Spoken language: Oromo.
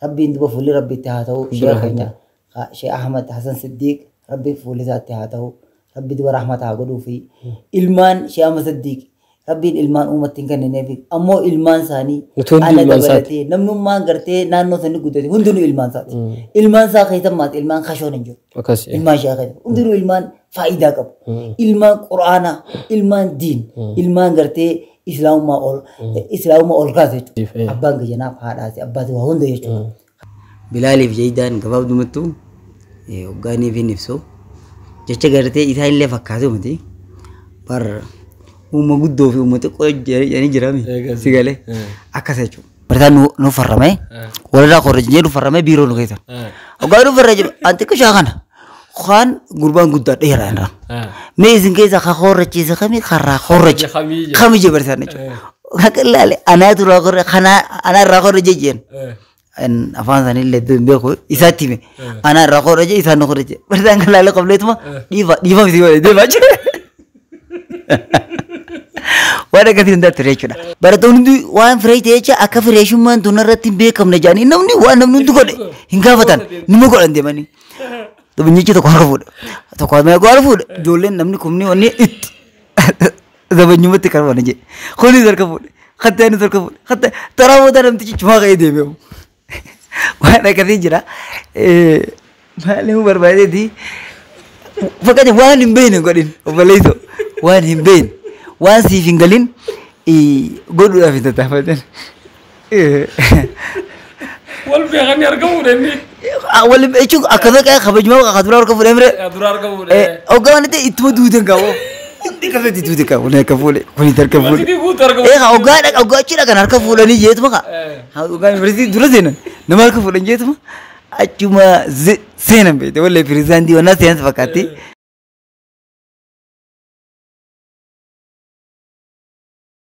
Rabbiin duba fuulli Rabbitti haa ta'u. Sheekh keenya Sheekh Ahmad Hasan Siddiq Rabbi fuulli isaatti haa ta'u. Rabbi duba rahmata haa godhuufi. Ilmaan Sheekh Ahmad Siddiq Rabbiin ilmaan uumatti hin kennineef, ammoo ilmaan isaanii Nuti hundi ana ilmaan isaati. Dabalatee namnummaan gartee naannoo sanii guddate hundinuu ilmaan isaati. Ilmaan isaa keessa maas ilmaan kashoon hin jiru. Akkas. Ilmaan sheekh keessa hundinuu ilmaan faayidaa qabu. Ilmaan quraanaa, ilmaan diin, ilmaan gartee islaamummaa ol kaase jechuudha. Abbaan kiyyanaaf haadhaasi abbaati waa hunda jechuudha. Bilaaliif Jeydaan gabaabdumattuu hoggaanii fi ibsu jecha gartee isaan illee fakkaatu miti. Bar uuma guddoo fi uuma xiqqoo jedhanii jirami si galee akkas jechuudha. Barataan nu farrame walirraa korrejinee nu farrame biiroo nu keessa. Hoggaa nu farra jedhu an xiqqishaa kana kaan gurbaan guddaa dheeraa irraa. Mee isin keessa ka korrachiise kami karraa korrache kami je barsiisan jechuudha. Akka ilaale anaatu irraa korre kanaa anaa irraa korreje jeen. Afaan isaanii illee iddoo hin beeku isaatti hime. Anaa irraa korreje isaan nu korreje. Barsiisaan kan ilaalee qableetuma dhiifa dhiifa miti godhe deemaa jira. Waan akkasii hundaa ture jechuudha. Barattoonni hundi waan firee ta'e jecha akka fireeshummaan tun irratti hin beekamne jedhanii namni waan namni hundi godhe hin gaafatan numa godhan deemanii. Dubinyichi tokko harka fuudhe. Tokko harka fuudhe. Ijoolleen namni kumni wanni itti zabanyumatti kan waan jedhe. Kunis harka fuudhe. Kattaanis harka fuudhe. Kattaa taraa booda namtichi cumaa ka'ee deebi'u. Waan akkasii jira. Maal himuu barbaadeeti? Fakkaata waan hin beekne godhin obboleessoo, waan hin beekne waan siif hin galin godhuudhaaf hin tattaafatan. Wal beekanii harka fuudhanii. Wal jechuun akkasuma qe'ee kabajumaa akka duraa harka fuudhee mire. Dura harka fuudhee. Hoggaa waan ta'e ittuma duutan qabu. Hundi akkasuma itti duute qabu. Kun harka fuudhe, kun harka fuudhe. Yuunivarsiitii guutuu harka Ee hoggaa dhaqa hoggaa achi dhaqan harka fuudhanii jeetuma ka. Hoggaa yuunivarsiitii dura seenan nama harka fuudhan jeetuma achuma seenan beekte wallee pirezidaantii wannaa seenan fakkaatti.